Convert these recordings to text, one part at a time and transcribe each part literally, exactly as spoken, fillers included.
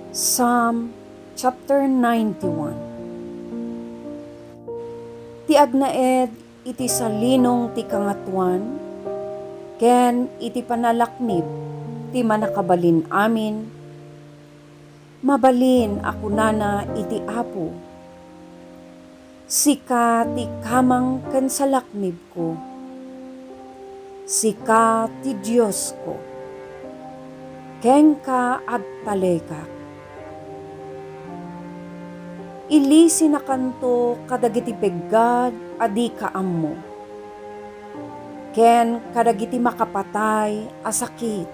Psalm chapter ninety-one. Ti agnaed iti salinong ti kangatoan, ken iti panalaknib ti Mannakabalin-amin, mabalin a kunana iti Apo, "Sika ti kamang ken salaknibko. Sika ti Diosko. Kenka agtalekak." Ilisinakanto kadagiti peggad a dika ammo, ken kadagiti makapatay a sakit.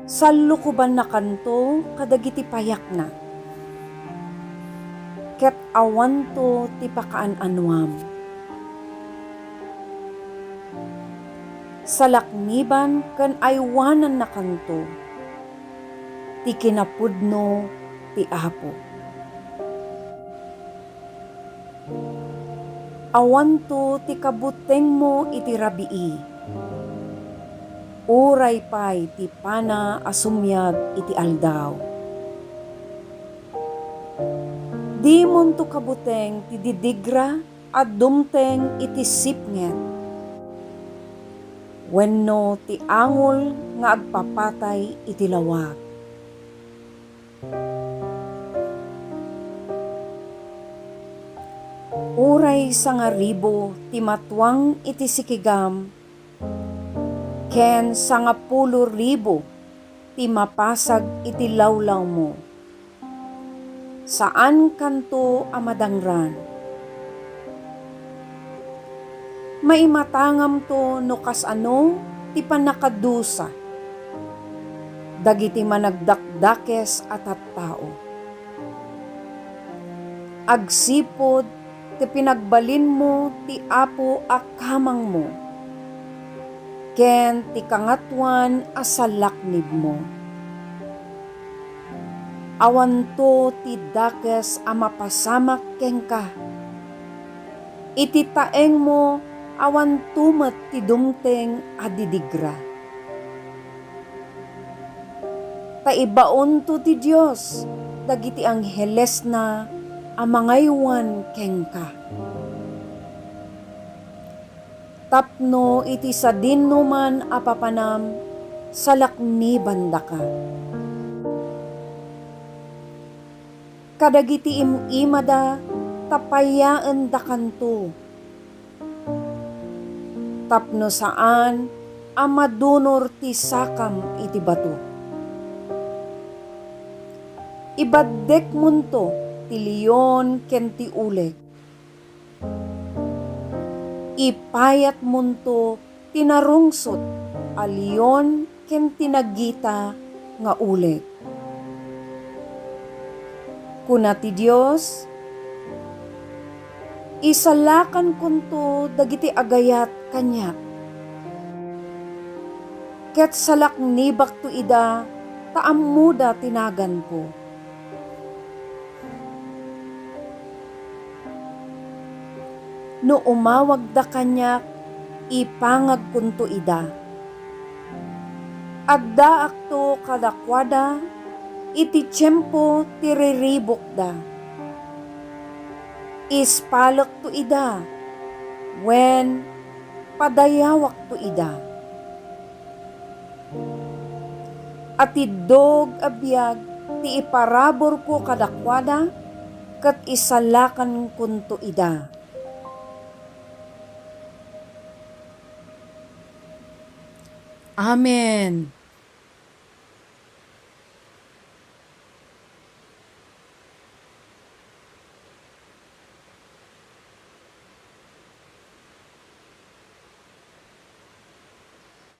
Sallukobannakanto kadagiti payakna, ket awanto ti pakaan-anoam. Salakniban ken aywanannakanto ti kinapudno ti Apo. Awanto ti kabutengmo iti rabii, uray pay ti pana a sumiag iti aldaw. Dimonto kabuteng ti didigra a dumteng iti sipnget, wenno ti angol nga agpapatay iti lawag. Uray sangaribu ti matuang iti sikigam, ken sangapulo ribu ti mapasag iti lawlawmo, saankanto a madangran. Maimatangamto no kasano ti pannakadusa dagiti managdakdakes a tattao. Agsipud ti pinagbalinmo ti Apo a kamangmo, ken ti Kangatoan a salaknibmo. Awanto ti dakes a mapasamak kenka. Iti taengmo, awanto met ti dumteng a didigra. Ta ibaonto ti Dios dagiti anghelesna a mangaywan kenka, tapno iti sadinoman a papanam, salaknibandaka. Kadagiti im-imada, ta payaendakanto, tapno saan a madunor ti sakam iti bato. Ibaddekmonto ti leon ken ti uleg. Ipayatmonto ti narungsot a leon ken ti nagita nga uleg. Kuna ti Dios, "Isalakankonto dagiti agayat kaniak, ket salaknibakto ida ta ammoda ti naganko." No umawagda kaniak, ipangagkonto ida. Addaakto kadakuada iti tiempo ti riribukda. Ispalekto ida, wen padayawakto ida. Atiddog a biag ti iparaburko kadakuada, ket isalakankonto ida. Amen.